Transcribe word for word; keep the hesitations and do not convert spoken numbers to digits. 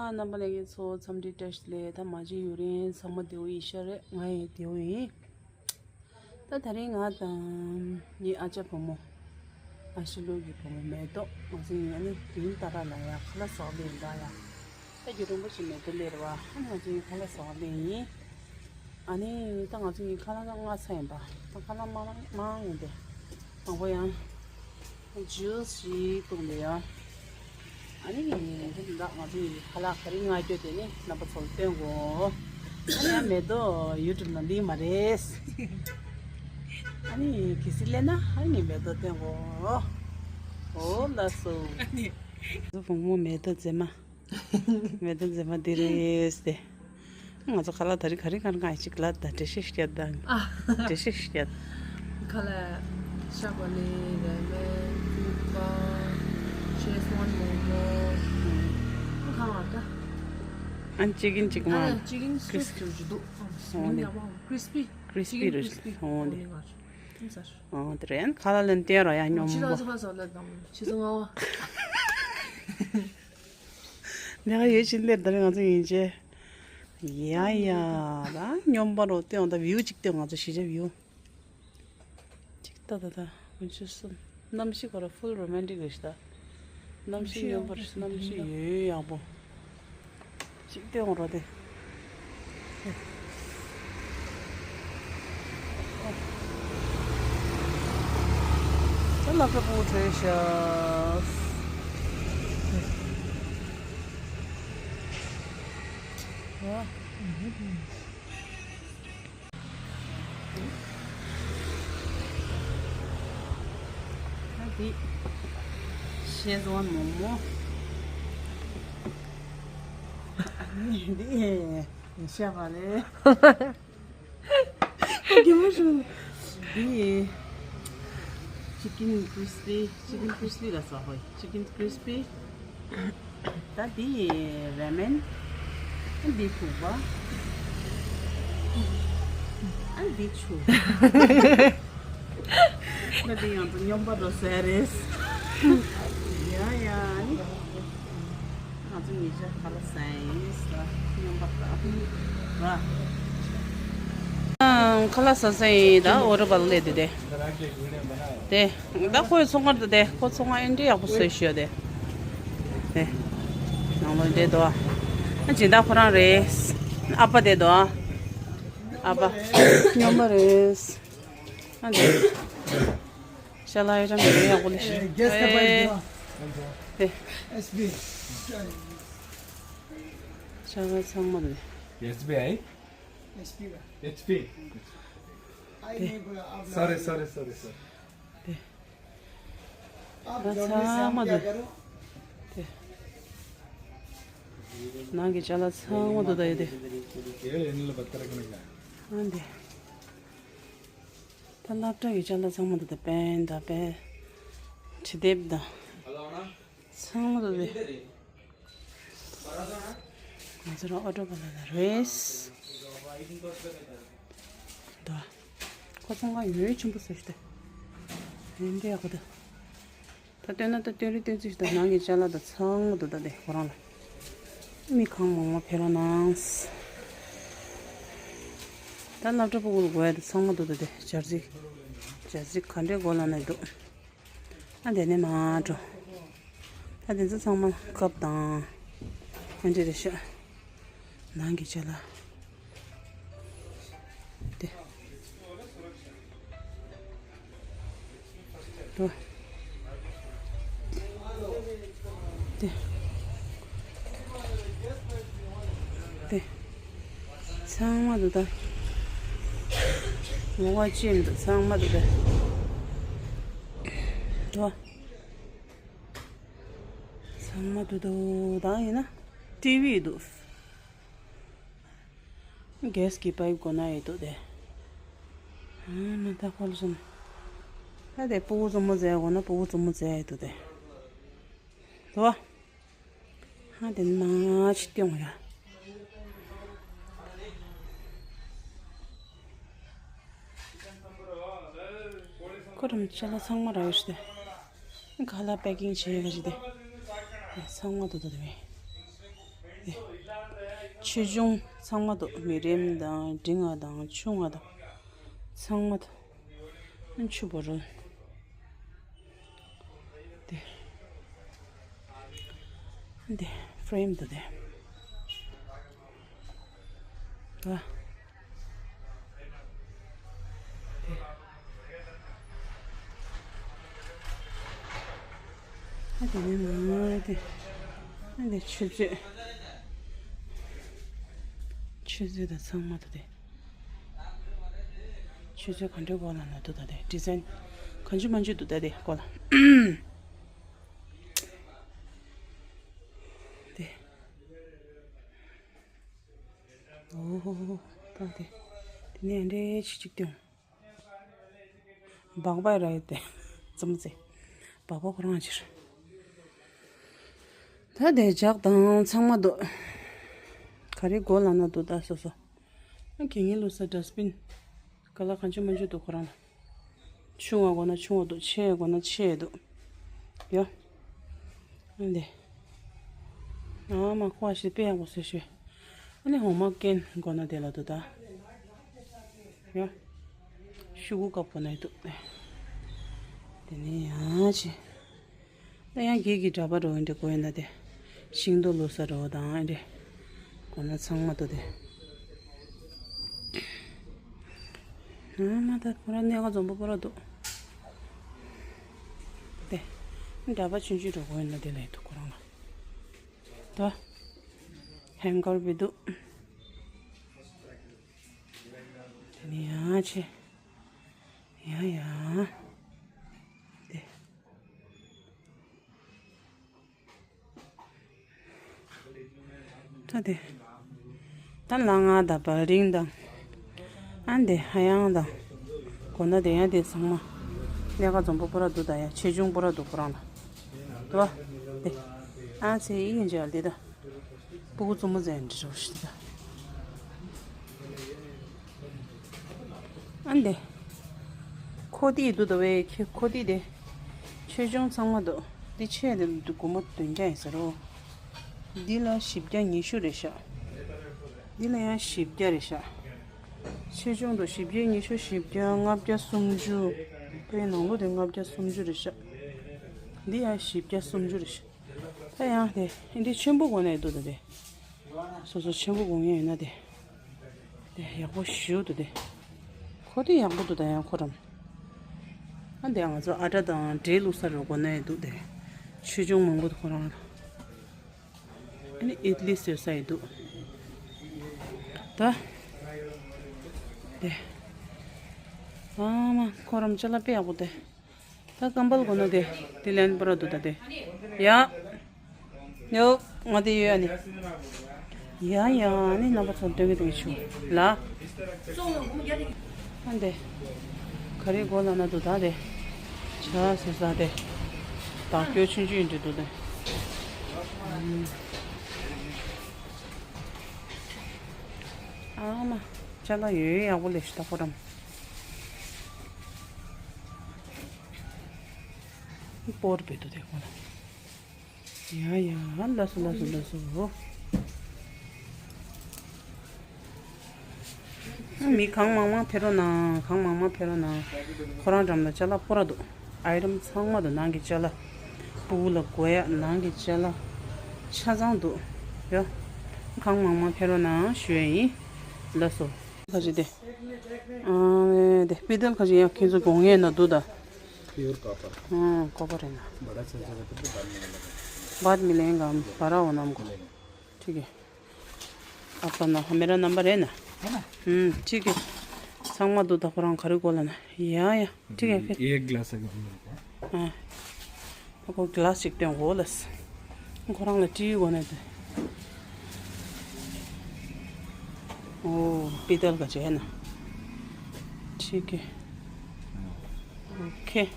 རྣམ་པ་ལྷན་རྒྱས་ཚོ་འཚམས་འདྲི་བཀྲ་ཤིས་བདེ་ལེགས། ད་མ་བརྗེད་ཡུན་རིང་ཚང་མ་བདེ་པོ་ཡིན་ཤག་རེད། ང་ཡང་བདེ་པོ་ཡིན། ད་དེ་རིང་ང་དང་ངའི་ཨ་ཅག་བུ་མོ་ཨ་ཤི་ལོ་གི་བུ་མོ་མེ་ཏོག་ང་ཚོ་ཡིན། ཨ་ནི་དུས་ཡུན་ཏག་ཏག་ལ་ཡ་ཁ་ལག་ཟ་བ་ལེན་འདྲ་ཡ། ད་རྒྱུན་རིང་པོ་ཞིག་མེ་ཏོག་སླེབས་རེད་བ། ཨ་ནི་ང་ཚོ་ཡིན་ཁ་ལག་ཟ་བ་ལེན་ཡིན། ཨ་ནི་ད་ང་ཚོ་ཡིན་ཁ་ལག་ད་མངགས་ཚར་ཡིན་པ། ད་ཁ་ལག་མ་མང་ཡིན་ཏེ། དང་པོ་ཡང་ཇུས་ཞིག་བཏུང་ནས་ཡང་། ཨ་ནི་དེ་འདྲ་ང་ཚོ་ཡི་ཁ་ལག་ག་རེ་མངགས་རྒྱུ་དེ་ནི་རྣམ་པ་ཚོར་སྟོན་དགོས། ཨ་ནི་ཡང་མེ་ཏོག་ཡུ་ཊུབ་ནང་འདི་མ་རེད། ཨ་ནི་གལ་སྲིད་སླེབས་ན་ཨ་ནི་མེ་ཏོག་སྟོན་དགོས། འོ་ལགས་སོ། ང་ཚོ་བུ་མོ་མེ་ཏོག་མཛེས་མ། མེ་ཏོག་མཛེས་མ་འདི་རེད་ཟེར་ཏེ། ང་ཚོ་ཁ་ལག་ད་རེས་ག་རེ་ག་རེ་གང་ཞིག་ལ་ད་འགྲེལ་བཤད་བཤད་དང་། ཨ། འགྲེལ་བཤད་བཤད། ཁ་ལག་ཤ་བག་ལེབ། ར་མེན། ཀུ་པ། ཤེ་ཟ་ཝན་མོག་མོག་ཁ་ལག་ད། ཨན་ཅི་ཀིན་ཅིག་མ། ཨ་ཅི་ཀིན་སུབ་ཟེར་གྱི་འདུག་ཨ་སུབ་ཡག་པོ། ཀྲིས་པི། ཀྲིས་པི་རེད། ཨོ་ནི། ཨོ་དེ་རེད། ཁ་ལག་ལ་བསྟན་རོགས་ཡ། སྙོམས་པོ། ཕྱི་ལ་ཚོ་ཁ་ཟ་ལ་དང་ཕྱི་ཚོ་ང་བ། ནས་ཁ་ཡོད་ཕྱིན་ལེར་ད་རེས་ང་ཚོ་ཡིན་ཅེ། ཡ་ཡ། ད་སྙོམས་པ་རོ་སྟོན་འོང་། ད་བིའུ་གཅིག་སྟོན། ང་ཚོ་གཞིས་ཆགས་བིའུ་གཅིག་ལྟ། ད་ད་དགུན་ཆུ་གསུམ། གནམ་གཤིས་ཁོ་ར་ཕུལ་རོ་མན་ཊིག་རེད་ཤག་ད། གནམ་གཤིས་སྙོམས་པོ་རེད། གནམ་གཤིས་ཡོད་ཡག་པོ། གཅིག་སྟོན་འོང་རོ་དེ། ད་སློབ་གྲྭ་ཕྲུ་གུ་བྲོས་ཤག་ད་འདི་ཤེ་ཟ་ཝན་མོག་མོག་འདི་ཤ་བག་ལེབ། ཨ་གི་མོ་ཤུ། འདི་ཅི་ཀིན་ཀྲིས་པི། ཅི་ཀིན་ཀྲིས་པི་ལ་ཟ་ཧོ། ཅི་ཀིན་ཀྲིས་པི། ད་འདི་ར་མེན། ཨ་འདི་ཐུག་པ། ཨ་འདི་ཆུ། ད་འདི་ཡང་ཚོ་སྙོམས་པ་འགྲོ་ས་རེད། ཡ་ཡ་ནི། ང་ཚོ་ཉིན་ཤས་ཁ་ལག་ཟ་ཡིན་ས། སྙོམས་པ་འགྲོ། ཨང་། ཁ་ལག་ཟ་ས་ཡིན། ད་ཨོ་ཊོ་པ་ལ་སླེབས་དུས་དེ། དེ། ད་ཁོའི་ཚོང་ཁང་དུ་དེ། ཁོ་ཚོང་ཁང་ཨེ་འདྲ་ཡག་པོ་བཟོས་ཤག་དེ། དེ། ནང་ལོགས་འདྲ་འདུག་ཨ་སྦྱིན་བདག་ཁོ་རང་རེད། ཨ་ཕ་དེ་འདུག་ཨ་ཕ། སྙོམས་པ་རེད། ཨ་འདི། ཤ་ལ་ཡོད་ཅམ་རེད། ཡག་པོ་ལས་ཤིག་ཨེ། དེ། ཤ་ལ་ཚང་མ་རེད། S B I? H P. Sorry, sorry, sorry, sorry. དེ། ད་ཚང་མ་འདུག་དེ། ནང་གི་ཅ་ལག་ཚང་མ་འདུག་ད་ཡོད་དེ། ཨ་འདི། ད་སློབ་གྲྭ་གི་ཅ་ལག་ཚང་མ་འདུག་ད་པེན་དང་པེན། འབྲི་དེབ་དང་། ཚང་མ་འདུག་དེ། ང་ཚོ་རང་ཨོ་ཊོ་པ་ལ་ལ་རེད། འདུག་ཁོ་ཚང་མ་ཡོད་ཆེན་པོ་ཟེར་ཏེ། ཡིན་འདྲ་ཡག་པོ་འདུག་ད་སྟོན་ན་ད་སྟོན་རིགས་སྟོན་ཚུལ་ཞིག་དང་ནང་གི་ཅ་ལག་དང་ཚང་མ་འདུག་ད་དེ་ཁོ་རང་ལ། མི་གང་མང་མང་ཕེབས་རོགས་གནང་། ད་སློབ་གྲྭ་ཕྲུ་གུ་ལ་དགོས་ཡ་དེ་ཚང་མ་འདུག་ད་དེ་ཇར་སི། ཇར་སི་ག་འདྲའི་དགོས་ལབ་ན་འདུག་ཨ་འདི་ནས་མར་འགྲོ། ད་འདི་ཚོ་ཚང་མ་ཀབ་དང་། ཨ་འདི་རེད་ཤག་ནང་གི་ཅ་ལག་དེ། དོ། དེ། དེ། ཚང་མ་འདུག་ད། ངོ་བ་ཅི་མི་འདུག་ཚང་མ་འདུག་ད། དོ། ཚང་མ་འདུག་དོ། ད་ཡིན་ན་ཊི་ཝི་འདུག་གེས་ཀྱི་པའིབ་དགོས་ན་ཡོད་འདུག་དེ། ཨ་མ་ད་ཁོ་ལ་སོང་། ད་དེ་ཕྲུ་གུ་རྩེད་མོ་རྩེ་དགོས་ན་ཕྲུ་གུ་རྩེད་མོ་རྩེ་ཡོད་འདུག་དེ། རེད་བ། ཧ་དེ་མ་ཆི་སྟོན་ཡ། ཁོ་རང་ཅ་ལག་ཚང་མ་རག་ཡོད་ཤག་དེ། ཁ་ལག་པེ་ཀིང་བྱེད་ཡ་ག་ཅི་དེ། ཚང་མ་འདུག་དེ་བས། ཆེ་ཆུང་ཚང་མ་འདུག་མི་རིམ་དང་འབྲིང་བ་དང་ཆུང་བ་དང་ཚང་མ་འདུག་ཨ་ཆུ་བོ་རུ། དེ། འདི་ཕྲེམ་འདུག་དེ། ཨ། ཨ་དེ་ནས་མ་དེ། ཨ་དེ་ཆུ་ཚོད། ཆུ་ཚོད་དང་ཚང་མ་དེ་དེ། ཆུ་ཚོད་ག་འདྲའི་སྐོར་ལ་ན་འདུག་ད་དེ་ཌི་ཛའིན་གང་ཅི་མང་ཅི་འདུག་ད་དེ་སྐོར་ལ། དེ། ཨོ། ད་དེ། དེ་ནས་འདྲའི་ཆུ་གཅིག་སྟོན། སྦག་སྦག་ར་ཡོད་དེ། ཙམ་ཙེ། སྦག་སྦག་ཁོ་རང་ཕྱིར། ད་དེ་ཇག་དང་ཚང་མ་འདུག་ག་རེ་དགོས་ལབ་ན་འདུག་ད་སོ་སོ། ཨ་གད་སྙིགས་བླུགས་ས་ཌ་སི་བིན། ག་ལ་གང་ཅི་མང་ཅི་འདུག་ཁོ་རང་ལ། ཆུང་བ་དགོས་ན་ཆུང་བ་འདུག་ཆེ་དགོས་ན་ཆེ་འདུག་ཡ། ཨ་འདི། ཨ་མ་ཁོ་ཨ་ཞིག་དཔེ་ཡག་པོ་བཟོས་ཤོད། ཨ་ནི་འོ་མ་སྐྱེན་དགོས་ན་དེ་ལ་འདུག་ད། ཡ། ཤུ་གུ་ཀབ་དགོས་ན་འདུག་དེ་ནས་ཡང་ཅི། ད་ཡང་སྒེར་གྱི་འདྲ་པར་འགྲོ་འདྲ་དགོས་ཡོད་ན་དེ། ཤིང་ཏོག་བླུགས་ས་འགྲོ་དང་ཨ་འདྲ། དགོས་ན་ཚང་མ་འདུག་དེ། ཨ་མ་ད་ཁོ་རང་གནས་ཀ་འཛོམས་པོ་པོ་ར་འདུག་དེ། འདྲ་པར་ཆུང་ཆུང་འགྲོ་དགོས་ཡོད་ན་དེ་ལ་ཡོད་འདུག་ཁོ་རང་ལ། ད། ཧེང་གར་བི་འདུག་དེ་ནས་ཡང་ཆེ། ཡང་ཡང་། དེ། ད་དེ། ད་ལ་ང་ད་བ་རིང་དང་། ཨ་འདི་ཧ་ཡང་དང་། གོ་ན་དེ་ཡང་དེ་ཚང་མ། གནས་ཀ་འཛོམས་པོ་པོ་ར་འདུག་ད་ཡ་ཆེ་ཆུང་པོ་ར་འདུག་ཁོ་རང་ལ། དོ། དེ། ཨ་ཚེ་ཡིན་ཅག་དེ་ད། སྤུ་གུ་བཙུན་མོ་ཟེར་འདྲི་རོ་ཞིག་ད། ཨ་འདི། ཁོ་ཏི་འདུག་ད་བས་ཁྱེད་ཁོ་ཏི་དེ། ཆེ་ཆུང་ཚང་མ་འདུག་འདི་ཆེ་དེ་འདུག་སྒོར་མོ་བདུན་བརྒྱ་ཡིན་ཟེར་རོ། འདི་ལ་བཞི་བརྒྱ་ཉི་ཤུ་རེད་ཤག་འདི་ལ་ཡང་བཞི་བརྒྱ་རེད་ཤག་ཆེ་ཆུང་དུ་བཞི་བརྒྱ་ཉི་ཤུ་བཞི་བརྒྱ་ལྔ་བརྒྱ་སུམ་ཅུ། དཔེ་ནང་ལོ་དེ་ལྔ་བརྒྱ་སུམ་ཅུ་རེད་ཤག་འདི་ཡང་བཞི་བརྒྱ་སུམ་ཅུ་རེད་ཤག་ད་ཡང་དེ་འདི་ཆེན་པོ་དགོས་ནས་འདུག་ད་དེ། སོ་སོ་ཆེན་པོ་དགོས་ངེས་ཡོད་ན་དེ། དེ་ཡག་པོ་ཞུ་འདུག་དེ། ཁོ་དེ་ཡག་པོ་འདུག་ད་ཡང་ཁོ་རམ། ཨ་འདི་ང་ཚོ་ཨ་ཏྲ་དང་འབྲས་བླུགས་ས་རུ་དགོས་ནས་འདུག་དེ། ཆེ་ཆུང་མང་པོ་འདུག་ཁོ་རང་ལ། ཨ་ནི་ཨིད་ལི་བཟོས་ས་ཡི་འདུག་ད། དེ། ཨ་མ་ཁོ་རམ་ཅ་ལག་དཔེ་ཡག་པོ་དེ། ད་ཀམ་པལ་གོ་ན་དེ། དེ་ལན་པོ་ར་འདུག་ད་དེ། ཡ། ཡོ། ང་དེ་ཡོད་ཨ་ནི། ཡ་ཡ་ཨ་ནི་རྣམ་པ་ཚོ་སྟོན་གི་སྟོན་གི་ཆུ། ལ། ཨ་འདི། ག་རེ་གོ་ལ་ན་འདུག་ད་དེ། ཆ་སི་ས་དེ། བདག་སྐྱོ་ཆུང་ཆུང་འདྲི་འདུག་དེ། ཨ་མ། ཅ་ལག་ཡོད་ཡག་པོ་ལས་ཤི་ད་ཁོ་རམ། སྤོར་བེད་དུ་དེ་ཁོ་ན། ཡ་ཡ་ལ་སོ་ལ་སོ་ལ་སོ། མི་གང་མང་མང་ཕེབས་རོགས་གནང་། གང་མང་མང་ཕེབས་རོགས་གནང་། ཁོ་རང་འགྲམ་ལ་ཅ་ལག་སྤོ་ར་འདུག་ཨའི་རམ་ཚང་མ་འདུག་ནང་གི་ཅ་ལག་སྤུ་གུ་ལ་དགོས་ཡག་ནང་གི་ཅ་ལག་ཆ་ཚང་འདུག་ཡ། གང་མང་མང་ཕེབས་རོགས་གནང་ཞུ་ཡ་ཡིན། ལ་སོ། ཁ་ཅིག་དེ། ཨ་དེ་པི་ཏལ་ཁ་ཅིག་ཡང་ཁྱེད་ཚོ་དགོས་ངེས་ན་འདུག་ད། Pure copper. ཨ་ཀོ་པར་རེད་ན། बड़ा चाचा का तो बाद में लगा। बाद में लेंगे हम, भरा होना हमको। ठीक है। आपका ना, मेरा नंबर है ना? है ना? हम्म, ठीक है। ཚང་མ་འདུག་ད་ཁོ་རང་ག་རེ་དགོས་ལབ་ན། ཡ་ཡ། ठीक है फिर। एक गिलास है। हाँ। ཁོ་གི་ལ་སི་ཅིག་སྟོན་གོ་ལ། ཁོ་རང་ལ་བྲིས་དགོས་ནས་དེ། ཨོ། པི་ཏལ་ག་ཅེ་ན། ठीक है। ཨོ་ཁེ།